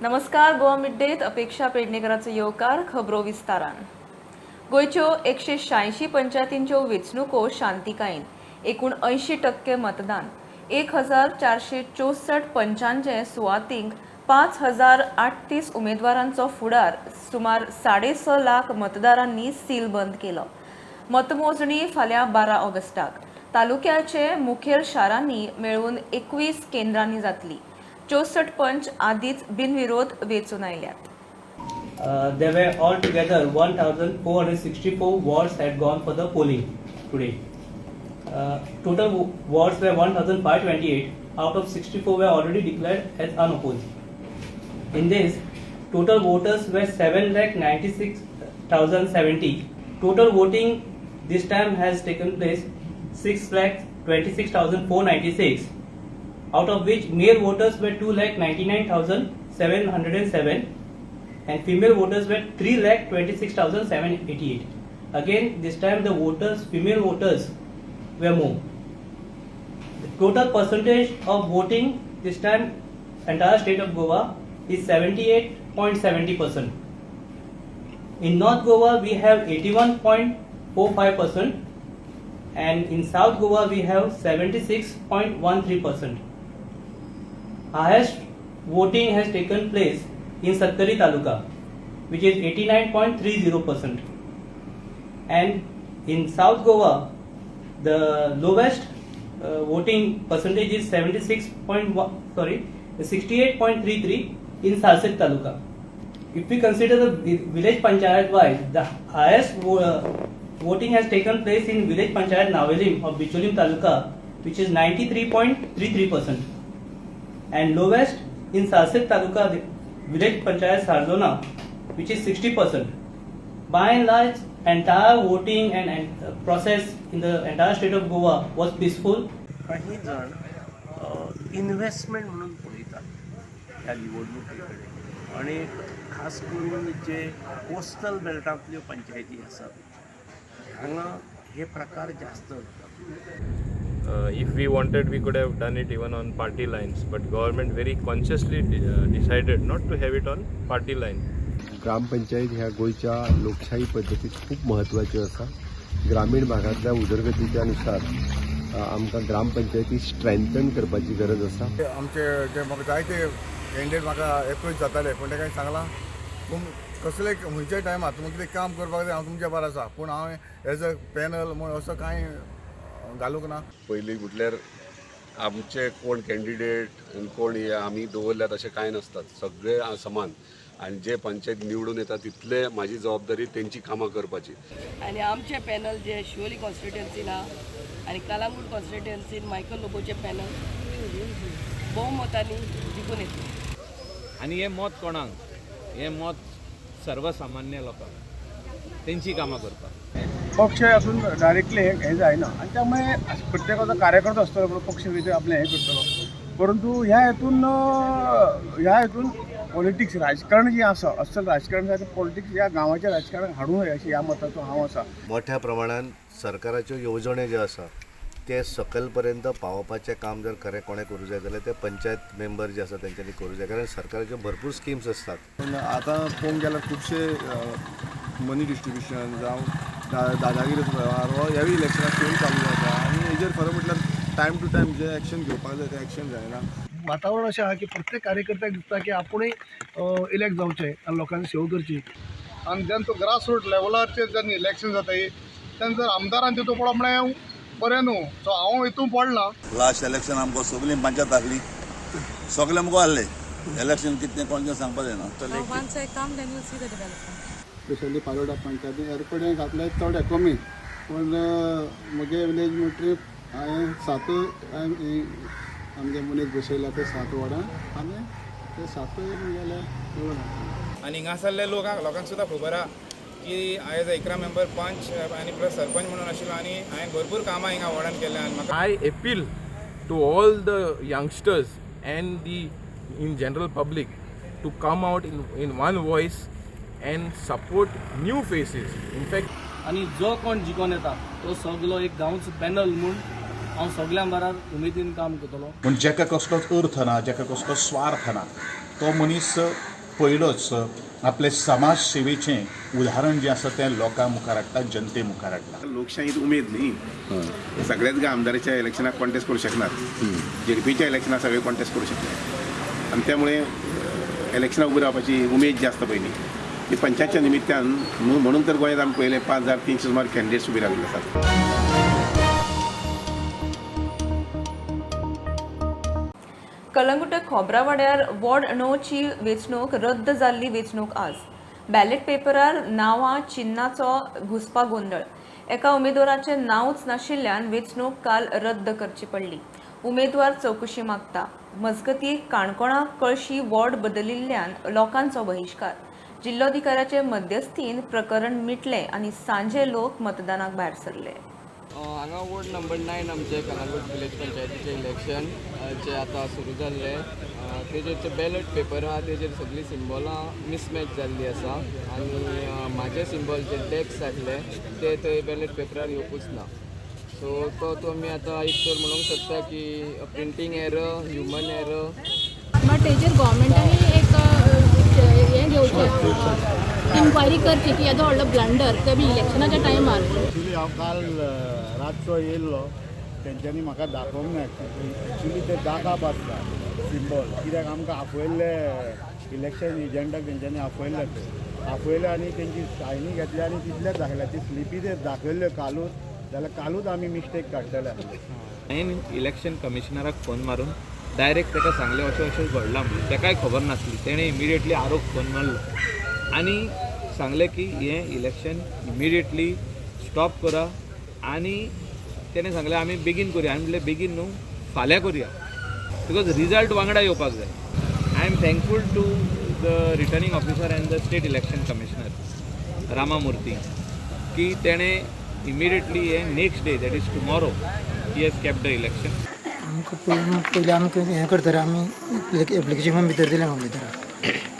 नमस्कार, गोवा मिड डेत अपेक्षा पेडणेकराचो येवकार. खबरो विस्तारान. गोंयच्यो 186 पंचायतींच्यो वेंचणुको शांतिकायेन. एकूण 80% मतदान. 1464 पंचांचे सुवातींक 5038 उमेदवारांचो फुडार. सुमार 6.5 लाख मतदारांनी सील बंद केलो. मतमोजणी फाल्यां 12 ऑगस्टाक तालुक्याचे मुखेल शारांनी मेळून 21 केंद्रांनी जातली. 64 पंच आदींच बिनविरोध वेंचून आयल्यात. There were altogether 1,464 wards had gone for the polling today. Total wards were 1,528. Out of 64 were already declared as unopposed. In this, total voters were 7,96,070. Total voting this time has taken place 6,26,496, out of which male voters were 2,99,707 and female voters were 3,26,788. Again, this time the voters, female voters were more. The total percentage of voting this time entire state of Goa is 78.70%. In North Goa we have 81.45% and in South Goa we have 76.13%. Highest voting has taken place in Sattari Taluka, which is 89.30%. And in South Goa, the lowest voting percentage is 76.1, sorry, 68.33 in Salcete Taluka. If we consider the village panchayat wise, the highest voting has taken place in village panchayat Navelim of Bicholim Taluka, which is 93.33%, and lowest in Salcete Taluka, the village panchayat Sarzona, which is 60%. By and large, entire voting and process in the entire state of Goa was peaceful. काही जण investment म्हणून पळयतात ह्या निवडणुके कडेन आनी खास करून जे coastal बेल्टांतल्यो पंचायती आसात, हांगा हे प्रकार जास्त जातात. If we wanted, we could have done it even on party lines, but government very consciously decided not to have it on party line. Gram panchayat ह्या गोंयच्या लोकशाही पद्दतीत खूब म्हत्वाच्यो आसा. ग्रामीण भागांतल्या उदरगतीच्या नुसार आमकां ग्रामपंचायती स्ट्रेंथन करपाची गरज आसा. आमचे जे म्हाका जायते कॅन्डिडेट म्हाका एप्रोच जाताले, पूण ताका सांगलां, तुम कसले खंयच्याय टायमार तुमकां कितें काम करपाक जाय, हांव तुमच्या बरो आसा, पूण हांवें एज अ पॅनल म्हूण असो कांय घालूंक ना. पयलीं म्हटल्यार आमचे कोण कॅन्डिडेट आनी कोण हे आमी दवरल्यात अशें कांय नासतात. सगळे समान आनी जे पंचायत निवडून येता तितले म्हाजी जबाबदारी तेंची कामां करपाची. आनी आमचे पॅनल जे शिवोली कॉन्स्टिट्युएन्सीन आहा आनी कलांगूट कॉन्स्टिट्युएन्सीन मायकल लोबोचे पॅनल भोवमतांनी जिखून येतले. आनी हें मत कोणाक? हें मत सर्वसामान्य लोकांक, तेंची कामां करपाक. पक्ष अजून डायरेक्टली हे हे जायना आनी त्यामुळे प्रत्येकाचो कार्यकर्तो आसतलो पण पक्ष भितर आपलें हें करतलो, परंतु ह्या हितून पॉलिटिक्स, राजकारण जें आसा, असल राजकारण आसा तें पॉलिटिक्स ह्या गांवाचें राजकारण हाडूं नये अशें ह्या मताचो हांव आसा. मोठ्या प्रमाणान सरकाराच्यो येवजण्यो ज्यो आसा ते सकयल पर्यंत पावोवपाचें काम जर खरें कोणें करूं जाय जाल्यार ते पंचायत मेंबर जे आसा तेंच्यांनी करूं जाय, कारण सरकाराच्यो भरपूर स्किम्स आसतात. पूण आतां पळोवंक गेल्यार खुबशे मनी डिस्ट्रिब्युशन जावं दादागिरी वेव्हार हो ह्यावूय इलेक्शनाक सेम चालू जाता आनी हेजेर खरें म्हटल्यार टायम टू टायम जे एक्शन घेवपाक जाय तें एक्शन जायना. वातावरण अशें आहा की प्रत्येक कार्यकर्त्याक दिसता की आपुणूय इलेक्ट जावचें आनी लोकांची सेवा करची. आनी जेन्ना तूं ग्रास रूट लेवलाचेर जेन्ना इलेक्शन जाता तेन्ना जर आमदारान तितून पडप म्हळ्यार बरें न्हू. सो हांव हितून पडना. लास्ट इलेक्शन आमकां सगळीं पंचायत आहली, सगळे मुखार आहले. इलेक्शन कितें कोणचें सांगपा जायना. Once I come, then you'll see the development. Specially Palodा पंचायतीन हेर कडेन घातले थोडे कमी, पूण म्हगे विलेज म्हणटरी हांवें सातूय आमगे मनीस बसयल्या ते सात वॉर्डां आनी ते सातूय गेले निवडून हाडटले. आनी हिंगासरले लोकांक लोकांक सुद्दां खबर आहा की एज अ 11 मेंबर पंच आनी प्लस सरपंच म्हणून आशिल्लो आनी हांवें भरपूर कामां हिंगा वॉर्डान केल्लें आनी म्हाका I appeal to all the youngsters and the in general public to come out in one voice and support new faces. In fact, आनी जो कोण जिखोन येता तो सगलो एक गांवचो पॅनल म्हूण हांव सगल्यां बराबर उमेदीन काम करतलो. पूण जेका कसलोच अर्थ ना, जेका कसलोच स्वार्थ ना, तो मनीस पयलोच आपले समाज सेवेचें उदाहरण जें आसा तें लोकां मुखार हाडटा, जनते मुखार हाडटा. लोकशाहीत उमेद न्ही, सगळ्याच आमदाराच्या इलेक्शनाक कॉन्टेस्ट करूं शकनात, झेडपीच्या इलेक्शनाक सगळे कॉन्टेस्ट करूं शकनात आनी त्यामुळे इलेक्शनाक उबी रावपाची उमेद जी आसता पयलीं ती पंचायतच्या निमित्तान म्हणून तर गोंयांत आमी पयले 5300 सुमार कॅन्डिडेट्स उबी राविल्ले आसात. कलंगूट खोबरावाड्यार वॉर्ड 9ची वेंचणूक रद्द जाल्ली वेंचणूक आज बॅलेट पेपरार नांवां चिन्नाचो घुसपा गोंदळ. एका उमेदवाराचें नांवच नाशिल्ल्यान वेंचणूक काल रद्द करची पडली. उमेदवार चवकशी मागता. मजगती काणकोणा कळशी वॉर्ड बदलिल्ल्यान लोकांचो बहिश्कार. जिल्लोधिकाऱ्याचे मध्यस्थीन प्रकरण मिटलें आनी सांजे लोक मतदानाक भायर सरले. हांगा वॉर्ड नंबर 9 आमचे कलंगूट विलेज पंचायतीचे इलेक्शन जे आतां सुरू जाल्ले तेजेर जे बॅलट पेपर आहा तेजेर सगळीं सिम्बॉलां मिसमॅच जाल्ली आसा आनी म्हाजे सिम्बॉल जे डॅक्स आसले ते थंय बॅलट पेपरार येवपूच ना. सो तो तुमी आतां एक तर म्हणूंक शकता की printing error, human error. But तेजेर गव्हर्मेंटांनी एक हें घेवचें, इन्क्वायरी करची की येदो व्हडलो ब्लंडर ते बी इलेक्शनाच्या टायमार. एक्चुली हांव काल रातचो येयल्लो, तेंच्यांनी म्हाका दाखोवंक ना. एक्चुली ते दाखप आसता सिंबॉल, कित्याक आमकां आपयल्ले इलेक्शन एजंटाक तेंच्यांनी आपयल्ले, ते आपयले आनी तेंची सायनी घेतली आनी तितलेच दाखयल्या. ती स्लिपी ते दाखयल्ल्यो कालूच, जाल्यार कालूच आमी मिस्टेक काडटले. हांवें इलेक्शन कमिशनराक फोन मारून डायरेक्ट ताका सांगलें अशें अशें घडलां म्हणून. ताकाय खबर नासली. तेणें इमिडिएटली आरोप फोन मारलो आनी सांगलें की हें इलेक्शन इमिडिएटली स्टॉप करा आनी तेणें सांगलें आमी बेगीन करुया. आमी म्हणलें बेगीन न्हू, फाल्यां करुया, because result वांगडा येवपाक जाय. I am thankful to the returning officer and the state election commissioner Ramamurthy की तेणें इमिडिएटली हें next day, that is tomorrow, he has kept the election. आमकां पयलीं आमकां हें करतले, आमी एप्लिकेशन भितर दिलें मामलेदाराक.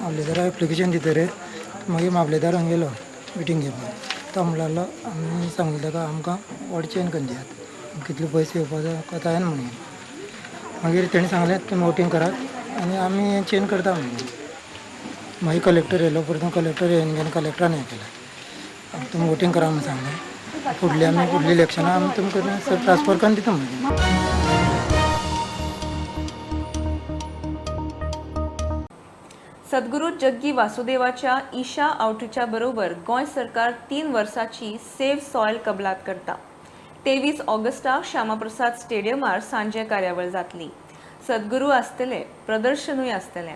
मामलेदाराक एप्लिकेशन दितरे मागीर मामलेदारान गेलो मिटींग घेवपाक. तो म्हणलो लागलो आमी सांगलें ताका आमकां वॉर्ड चेंज करून दियात, कितले पयशे येवपाक जाय जायना म्हणून. मागीर तेणें सांगलें तुमी वोटींग करात आनी आमी चेंज करता म्हणून. मागीर कलेक्टर येयलो, परतून कलेक्टर येवन गेलो, कलेक्टरान हें केलें तुमी वोटींग करा म्हणून सांगलें. फुडलें आमी फुडलीं इलेक्शनां आमी तुमकां ट्रान्सफर करून दिता मागीर. सद्गुरू जग्गी वासुदेवाच्या ईशा आवटरीच्या बरोबर गोंय सरकार 3 वर्साची सेव्ह सॉयल कबलात करता. 23 ऑगस्टाक श्यामाप्रसाद स्टेडियमार सांजे कार्यावळ जातली. सद्गुरू आसतले, प्रदर्शनूय आसतलें.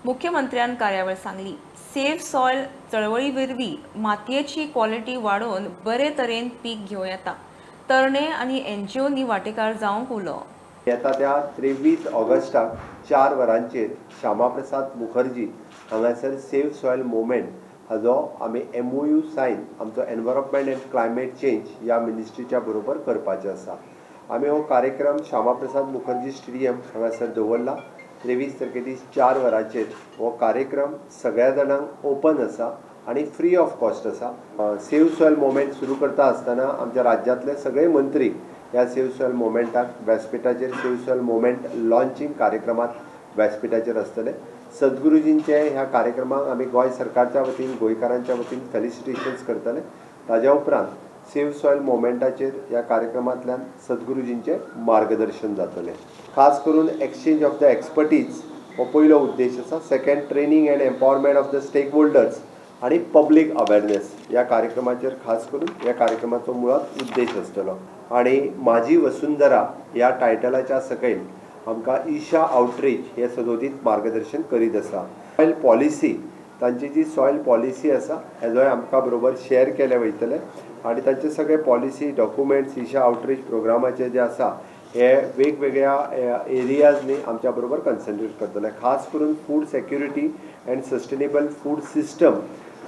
मुख्यमंत्र्यान कार्यावळ सांगली. सेव्ह सॉयल चळवळी वरवीं मातयेची क्वॉलिटी वाडोवन बरे तरेन पीक घेवं येता. तरणे आनी एनजीओनी वांटेकार जावंक उलो. येता त्या 23 ऑगस्टाक 4 वरांचेर श्यामाप्रसाद मुखर्जी हांगासर सेव्ह सॉयल मुवमेंट हाजो आमी MOU sign आमचो एनवायरमेंट अँड क्लायमेट चेंज ह्या मिनिस्ट्रीच्या बरोबर करपाचें आसा. आमी हो कार्यक्रम श्यामाप्रसाद मुखर्जी स्टेडियम हांगासर दवरला. 23 तारखे 4 वरांचेर हो कार्यक्रम सगळ्या जाणांक ओपन आसा आनी फ्री ऑफ कॉस्ट आसा. सेव्ह सॉयल मुवमेंट सुरू करता आसतना आमच्या राज्यांतले सगळे मंत्री ह्या सेव्ह सॉयल मुवमेंटाक व्यासपीठाचेर, सेव्ह सॉयल मुवमेंट लॉन्चिंग कार्यक्रमात व्यासपीठाचेर आसतले. सद्गुरुजींचे ह्या कार्यक्रमाक आमी गोंय सरकारच्या वतीन, गोंयकारांच्या वतीन फेलिसिटेशन्स करतले. ताज्या उपरांत सेव्ह सॉयल मुवमेंटाचेर ह्या कार्यक्रमांतल्यान सद्गुरुजींचें मार्गदर्शन जातलें. खास करून एक्सचेंज ऑफ the expertise हो पयलो उद्देश आसा. Second, training and empowerment of the stakeholders आनी पब्लीक अवेरनेस ह्या कार्यक्रमाचेर खास करून ह्या कार्यक्रमाचो मुळांत उद्देश आसतलो. आनी माझी वसुंधरा ह्या टायटलाच्या सकयल आमकां ईशा आवटरीच हे सदोदीत मार्गदर्शन करीत आसा. सॉयल पॉलिसी, तांची जी सॉयल पॉलिसी आसा हेजोय आमकां बरोबर शेअर केले वयतले आनी तांचे सगळे पॉलिसी डॉक्युमेंट्स ईशा आवटरीच प्रोग्रामाचे जे आसा हे वेगवेगळ्या एरियाजनी आमच्या बरोबर कन्संट्रेट करतले. खास करून food security and sustainable food system,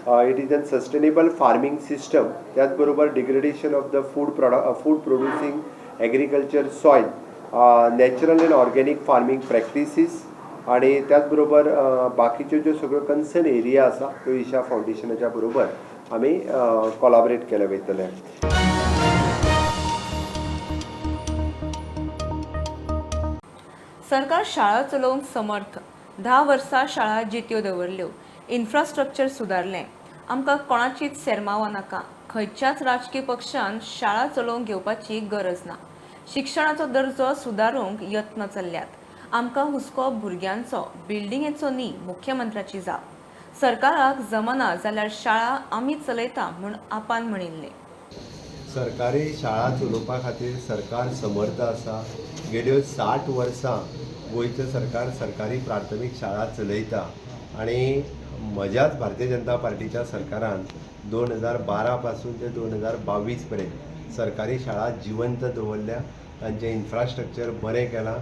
it is an sustainable farming system, त्याच बरोबर degradation of the food product, food producing agriculture soil, natural and organic farming practices आणि त्याच बरोबर बाकीच्यो ज्यो सगळ्यो कन्सर्न एरिया आसा त्यो ईशा फावंडेशनाच्या बरोबर आमी कोलाबरेट केले वयतले. सरकार शाळा चलोवंक समर्थ. 10 वर्सां शाळा जित्यो दवरल्यो. इन्फ्रास्ट्रक्चर सुदारलें. आमकां कोणाचीच सेरमावां नाका. खंयच्याच राजकी पक्षान शाळा चलोवंक घेवपाची गरज ना. शिक्षणाचो दर्जो सुदारूंक यत्न चल्ल्यात. आमकां हुस्को भुरग्यांचो, बिल्डिंगेचो न्ही, मुख्यमंत्र्याची जाप. सरकाराक जमना जाल्यार शाळा आमी चलयता म्हूण आपान म्हणिल्लें. सरकारी शाळा चलोवपा खातीर सरकार समर्थ आसा. गेल्यो 60 वर्सां गोंयचें सरकार सरकारी प्राथमीक शाळा चलयता आनी म्हज्याच भारतीय जनता पार्टीच्या सरकारान 2012 पासून ते 2022 पर्यंत सरकारी शाळा जिवंत दवरल्या, तांचें इन्फ्रास्ट्रक्चर बरें केलां.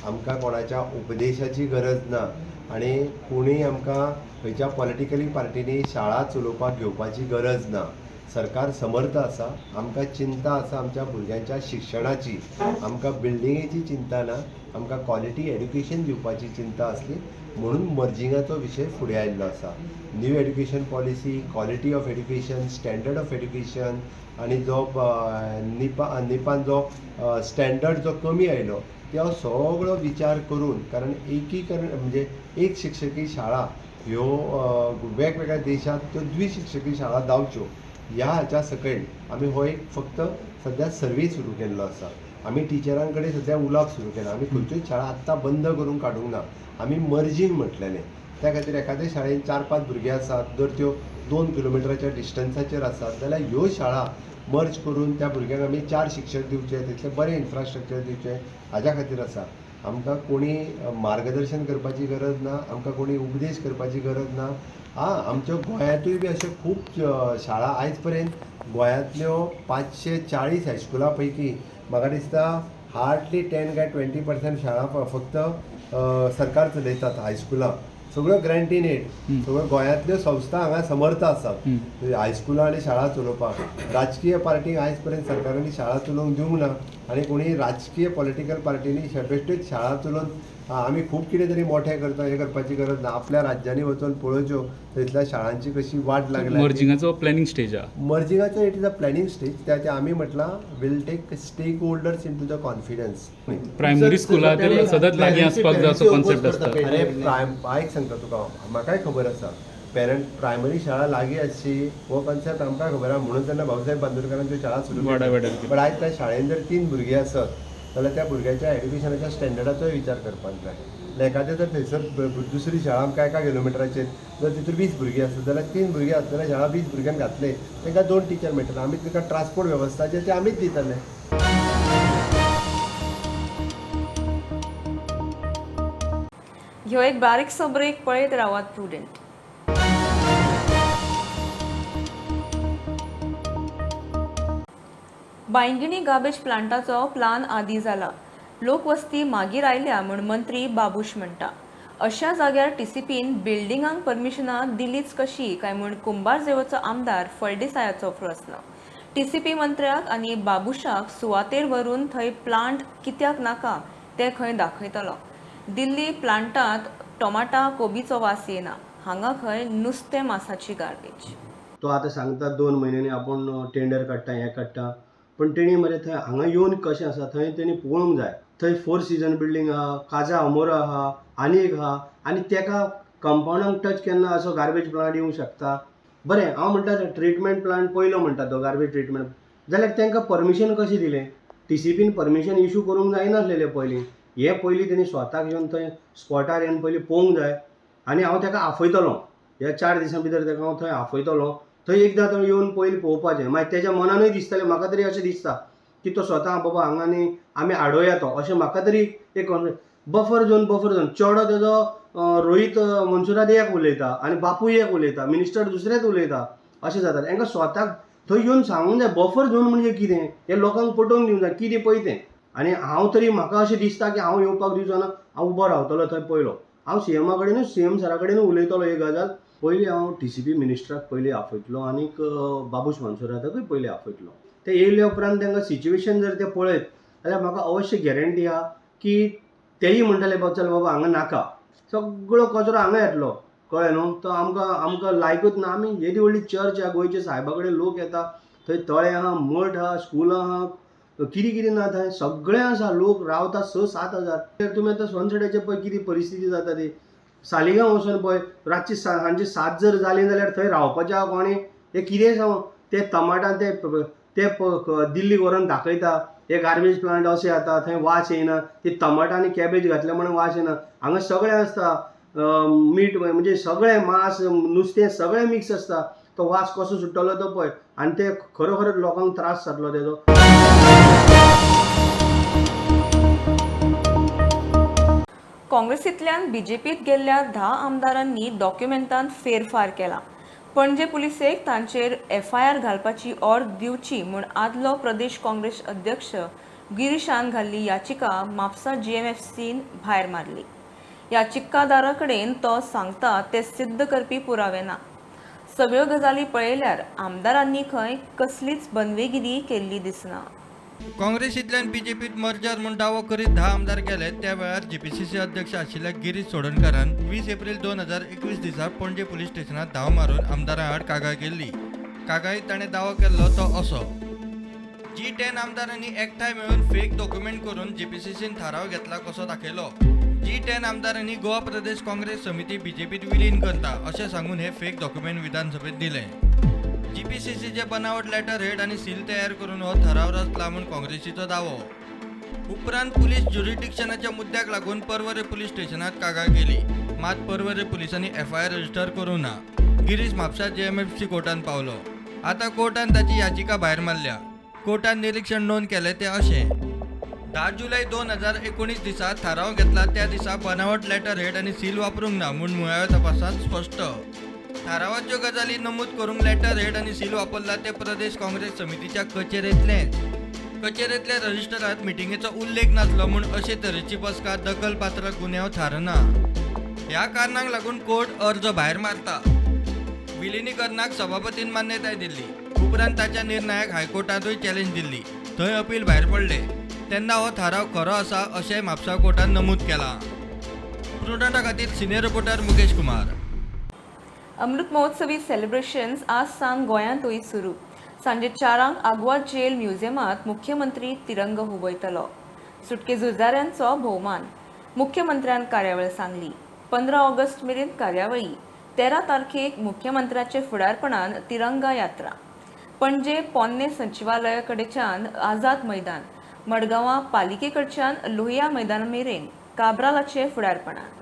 आमकां कोणाच्या उपदेशाची गरज ना आनी कोणूय आमकां खंयच्या पॉलिटिकली पार्टींनी शाळा चलोवपाक घेवपाची गरज ना. सरकार समर्थ आसा. आमकां चिंता आसा आमच्या भुरग्यांच्या शिक्षणाची, आमकां बिल्डिंगेची चिंता ना, आमकां क्वॉलिटी एड्युकेशन दिवपाची चिंता आसली म्हणून मर्जिंगाचो विशय फुडें आयिल्लो आसा. New education policy, quality of education, standard of education आनी जो निपान जो स्टँडर्ड जो कमी आयलो तो सगळो विचार करून, कारण एकीकरण म्हणजे एक शिक्षकी शाळा ह्यो वेगवेगळ्या देशांत त्यो द्विशिक्षकी शाळा जावच्यो ह्या हाच्या सकयल आमी हो एक फक्त सद्या सर्वे सुरू केल्लो आसा. आमी टिचरां कडेन सद्या उलोवप सुरू केलां. आमी खंयच्योच शाळा आत्तां बंद करून काडूंक ना. आमी मर्जींग म्हटलेलें त्या खातीर एखाद्या शाळेन 4-5 भुरगीं आसात, जर त्यो 2 किलोमिटराच्या डिस्टन्साचेर आसात जाल्यार ह्यो शाळा मर्ज करून त्या भुरग्यांक आमी 4 शिक्षक दिवचे, तितलें बरें इन्फ्रास्ट्रक्चर दिवचें हाज्या खातीर आसा. आमकां कोणी मार्गदर्शन करपाची गरज ना, आमकां कोणी उपदेश करपाची गरज ना. आमच्या गोंयांतूय बी अश्यो खूब शाळा आयज पर्यंत गोंयांतल्यो 540 हायस्कुलां पैकी म्हाका दिसता हार्डली 10 काय 20% शाळा फक्त सरकार चलयतात. हायस्कुलां सगळ्यो ग्रांटीन एड, सगळ्यो गोंयांतल्यो संस्था हांगा समर्थ आसात हायस्कुलां आनी शाळा चलोवपाक. राजकीय पार्टींक आयज पर्यंत सरकारांनी शाळा चलोवंक दिवंक ना आनी कोणी राजकीय पॉलिटिकल पार्टींनी बेश्टेच शाळा चलोवन आमी खूब कितें तरी मोठें करता हें करपाची गरज ना. आपल्या राज्यांनी वचून पळोवच्यो थंयसल्या शाळांची कशी वाट लागल्या. मर्जिंगाचो प्लॅनिंग स्टेज आहा. मर्जिंगाचो it is a planning stage. त्या आमी म्हटलां will take stakeholders into the confidence. Primary स्कुला सदांच लागीं आसपाक जाय असो कॉन्सेप्ट आसता. अरे आयक सांगता तुका, म्हाकाय खबर आसा पेरंट प्रायमरी शाळा लागीं आसची हो कॉन्सेप्ट आमकां खबर आहा, म्हणून तेन्ना भाऊसाहेब बांदोडकरांच्यो शाळा सुरू केल्यो. बट आयज त्या शाळेन जर 3 भुरगीं आसत जाल्यार त्या भुरग्याच्या एड्युकेशनाच्या स्टँडर्डाचोय विचार करपाक जाय. एखादें जर थंयसर दुसरी शाळा आमकां 1 किलोमिटराचेर जर तितून 20 भुरगीं आसत जाल्यार 3 भुरगीं आसतना शाळा 20 भुरग्यांक घातले तांकां 2 टिचर मेळटले. आमी तांकां ट्रान्सपोर्ट वेवस्था जे ते आमीच दितले. ह्यो एक बारीकसो ब्रेक, पळयत रावात प्रुडंट. बांयगिणी गार्बेज प्लांटाचो प्लान आदी जाला, लोकवस्ती मागीर आयल्या म्हूण मंत्री बाबूश म्हणटा. अशा जाग्यार टीसीपीन बिल्डिंगांक परमिशनां दिलीच कशी काय म्हूण कुंभारजेवचो आमदार फळदेसायाचो प्रस्न. टीसीपी मंत्र्याक आनी बाबूशाक सुवातेर व्हरून थंय प्लांट कित्याक नाका तें खंय दाखयतलो. दिल्ली प्लांटांत टोमाटा कोबीचो वास येना, हांगा खंय नुस्तें मासाची गार्बेज. तो आतां सांगता 2 म्हयन्यांनी आपूण टेंडर काडटा, हें काडटा, पण तेणी मरे थंय हांगा येवन कशें आसा थंय तेणी पळोवंक जाय. थंय 4 सिजन बिल्डींग आहा, काजा अमोरा आहा, आनी एक आहा, आनी तेका कंपावंडाक टच केन्ना असो गार्बेज प्लांट येवंक शकता. बरें, हांव म्हणटा ट्रिटमेंट प्लांट पयलो म्हणटा तो गार्बेज ट्रिटमेंट, जाल्यार तांकां परमिशन कशें दिलें? टीसीपीन परमिशन इशू करूंक जायनासलेलें पयलीं. हे पयलीं तेणी स्वताक येवन थंय स्पॉटार येवन पयलीं पळोवंक जाय. आनी हांव ताका आफयतलो ह्या 4 दिसां भितर, ताका हांव थंय आफयतलो. थंय एकदां थंय येवन पयलीं पळोवपाचें. मागीर तेज्या मनानूय दिसतलें, म्हाका तरी अशें दिसता की तो स्वता बाबा हांगा न्ही आमी आडोया तो, अशें म्हाका तरी एक बफर झोन, बफर झोन चेडो तेजो रोहीत मनसुरात एक उलयता आनी बापूय एक उलयता, मिनिस्टर दुसरेच उलयता, अशें जाता. तांकां स्वताक थंय येवन सांगूंक जाय बफर झोन म्हणजे कितें हें लोकांक पटोवन दिवंक जाय, कितें पळय तें. आनी हांव तरी म्हाका अशें दिसता की हांव येवपाक दिवचो ना, हांव उबो रावतलो थंय पयलो. हांव सीएमा कडेनूच, सीएम सरा कडेनूच उलयतलो ही गजाल. पयलीं हांव टीसीपी मिनिस्टराक पयलीं आफयतलो आनीक बाबूश मनसुराताकूय पयलीं आफयतलो. ते येयल्या उपरांत तांकां सिच्युएशन जर ते पळयत जाल्यार म्हाका अवश्य गॅरंटी आहा की तेय म्हणटले बाबा चल बाबा हांगा नाका, सगळो कचरो हांगा येतलो, कळ्ळें न्हू. तो आमकां आमकां लायकूच ना. आमी येदी व्हडली चर्च आहा, गोंयचे सायबा कडेन लोक येता, थंय तळें आहा, मठ आहा, स्कूल आहा, कितें कितें ना थंय सगळें आसा. लोक रावता 6-7 हजार. तुमी आतां सनसेटाचेर पळय कितें परिस्थिती जाता ती. सालिगांव वचून पळय, रातची सांजे 7 जर जालीं जाल्यार थंय रावपाचें आहा कोणी? हे कितें सांगू, ते टमाटां ते ते दिल्लीक व्हरोन दाखयता, हे गार्बेज प्लांट अशें जाता, थंय वास येयना, ती टमाटां आनी कॅबेज घातल्या म्हणून वास येना. हांगा सगळें आसता, मीठ म्हणजे सगळें मांस नुस्तें सगळें मिक्स आसता. तो वास कसो सुट्टलो तो पळय आनी ते खरोखरच लोकांक त्रास जातलो तेजो. काँग्रेसींतल्यान बीजेपीत गेल्ल्या 10 आमदारांनी डॉक्युमेंटांत फेरफार केला. पणजे पुलिसेक तांचेर एफआयआर घालपाची ऑर्द दिवची म्हूण आदलो प्रदेश काँग्रेस अध्यक्ष गिरीशान घाल्ली याचिका म्हापसा जीएमएफसीन भायर मारली. याचिकादारा कडेन तो सांगता ते सिद्ध करपी पुरावे ना. सगळ्यो गजाली पळयल्यार आमदारांनी खंय कसलीच बनवेगिरी केल्ली दिसना. काँग्रेसींतल्यान बीजेपीत मर्जर म्हूण दावो करीत 10 आमदार गेले त्या वेळार जीपीसीसी अध्यक्ष आशिल्ल्या गिरीश चोडणकारान 20 एप्रिल 2021 दिसा पणजे पुलीस स्टेशनात धांव मारून आमदारां आड कागाळ केल्ली. कागाळीत ताणें दावो केल्लो तो असो: G10 आमदारांनी एकठांय मेळून फेक डॉक्युमेंट करून जीपीसीसीन थाराव घेतला कसो दाखयलो. G10 आमदारांनी गोवा प्रदेश काँग्रेस समिती बीजेपीत विलीन करता अशें सांगून हे फेक डॉक्युमेंट विधानसभेत दिले. जीपीसीसीचे बनावट लेटर हेड आनी सील तयार करून हो थाराव रचला म्हूण काँग्रेसीचो दावो. उपरांत पुलीस ज्युरिडिक्शनाच्या मुद्द्याक लागून पर्वरे पुलीस स्टेशनात कागाळ केली. मात पर्वरे पुलिसांनी एफआयआर रजिस्टर करूंक ना. गिरीश म्हापसा जेएमएफसी कोर्टान पावलो. आतां कोर्टान ताची याचिका भायर मारल्या. कोर्टान निरीक्षण नोंद केलें तें अशें: 10 जुलय 2019 दिसा थाराव घेतला त्या दिसा बनावट लेटर हेड आनी सील वापरूंक ना म्हूण मुळाव्या तपासांत स्पश्ट. थारावाच्यो गजाली नमूद करूंक लेटर हेड आनी सील वापरला ते प्रदेश काँग्रेस समितीच्या कचेरेंतलेंच. कचेरेंतल्या रजिस्टरांत मिटिंगेचो उल्लेख नासलो म्हूण अशे तरेची बसका दखलपात्र गुन्यांव थारना. ह्या कारणांक लागून कोर्ट अर्ज भायर मारता. विलिनीकरणाक सभापतीन मान्यताय दिल्ली. उपरांत ताच्या निर्णयाक हायकोर्टांतूय चॅलेंज दिल्ली. थंय अपील भायर पडलें तेन्ना हो थाराव खरो आसा अशें म्हापसा कोर्टान नमूद केलां. प्रुडंटा खातीर senior reporter Mukesh Kumar. Amrit Mahotsavi celebrations आज सावन गोंयांतूय सुरू. सांजे 4 आगवा जेल म्युझियमांत मुख्यमंत्री तिरंगो हुबयतलो. सुटके झुजाऱ्यांचो भोवमान मुख्यमंत्र्यान कार्यावळ सांगली. 15 ऑगस्ट मेरेन कार्यावळी. 13 तारखेक मुख्यमंत्र्याचे फुडारपणान तिरंगा यात्रा. पणजे पोन्ने सचिवालया कडच्यान आझाद मैदान, मडगांवां पालिके कडच्यान लोहिया मैदान मेरेन काब्रालाचे फुडारपणान.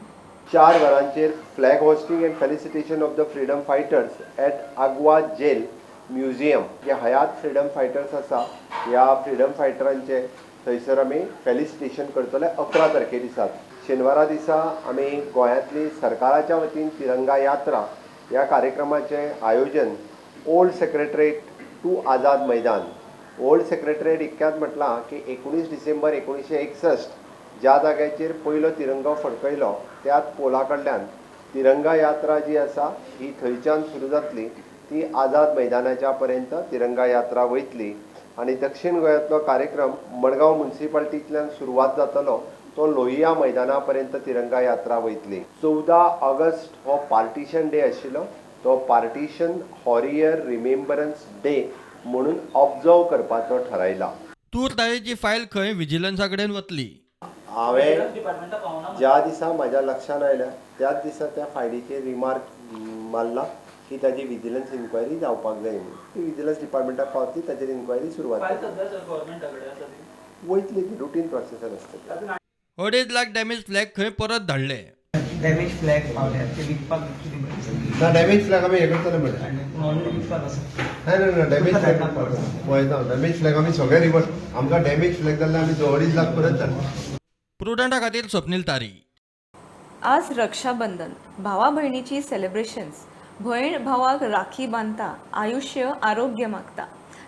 4 वरांचेर flag hoisting and felicitation of the freedom fighters at Aguada jail museum. जे हयात फ्रिडम फायटर्स आसा ह्या फ्रिडम फायटरांचे थंयसर आमी फेलिसिटेशन करतले 11 तारखे दिसा. शेनवारा दिसा आमी गोंयांतली सरकाराच्या वतीन तिरंगा यात्रा ह्या कार्यक्रमाचें आयोजन old secretariat to Azad Maidan. Old secretariat इतक्यात म्हटलां की 19 डिसेंबर 1961 ज्या जाग्याचेर पयलो तिरंगो फडकयलो त्याच पोला कडल्यान तिरंगा यात्रा जी आसा ही थंयच्यान सुरू जातली. ती आझाद मैदानाच्या पर्यंत तिरंगा यात्रा वयतली आनी दक्षिण गोंयांतलो कार्यक्रम मडगांव म्युनिसिपालिटींतल्यान सुरवात जातलो तो लोहिया मैदाना पर्यंत तिरंगा यात्रा वयतली. 14 ऑगस्ट हो पार्टिशन डे आशिल्लो. तो पार्टिशन हॉरियर रिमेम्बरन्स डे म्हणून ऑब्जर्व करपाचो ठरायला. तूर दाळीची फायल खंय विजिलन्सा कडेन वतली. हांवें ज्या दिसा म्हाज्या लक्षान आयल्या त्याच दिसा त्या फायलीचेर रिमार्क मारला की ताजी विजिलन्स इन्क्वायरी जावपाक जाय म्हणून. ती विजिलन्स डिपार्टमेंटाक पावतली, ताचेर इन्क्वायरी सुरवात वयतली. ती रुटीन प्रोसेसर आसतली. 2.5 लाख डॅमेज फ्लॅग खंय परत धाडले. डॅमेज फ्लॅग पावल्या ते विकपाक ना. डॅमेज फ्लॅग आमी हें करतले म्हणल्यार ना ना ना डॅमेज फ्लॅग पळयता. डॅमेज फ्लॅग आमी सगळे रिवर्स. आमकां डॅमेज फ्लॅग जाल्यार आमी 2.5 लाख परत धाडले. प्रुडंटा खातीर स्वप्नील तारी. आज रक्षाबंधन, भावा भयणीची सेलिब्रेशन्स. भयण भावाक राखी बांदता, आयुष्य आरोग्य मागता,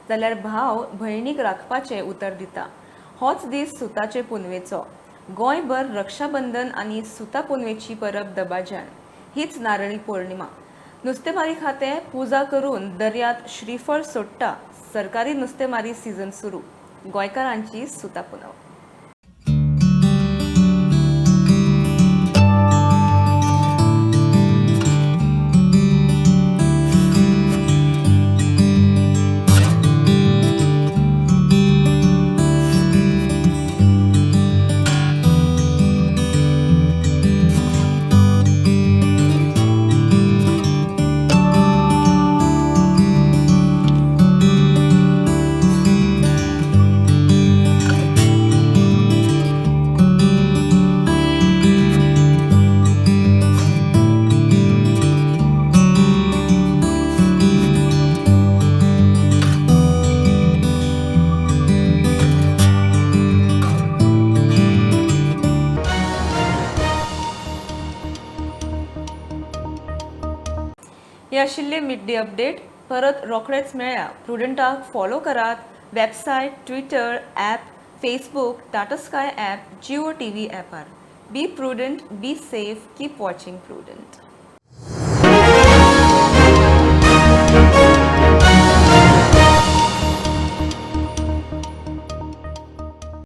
जाल्यार भाव भयणीक राखपाचें उतर दिता. होच दीस सुताचे पुनवेचो. गोंयभर रक्षाबंधन आनी सुता पुनवेची परब दबाज्यान. हीच नारळी पौर्णिमा. नुस्तेमारी खातें पुजा करून दर्यांत श्रीफळ सोडटा. सरकारी नुस्तेमारी सीझन सुरू. गोंयकारांची सुता पुनव. हे आशिल्ले मिड डे अपडेट. परत रोखडेच मेळया. प्रुडंटाक फॉलो करात website, Twitter, app, Facebook, Tata Sky app, Jio TV ॲपार. Be prudent, be safe, keep watching Prudent.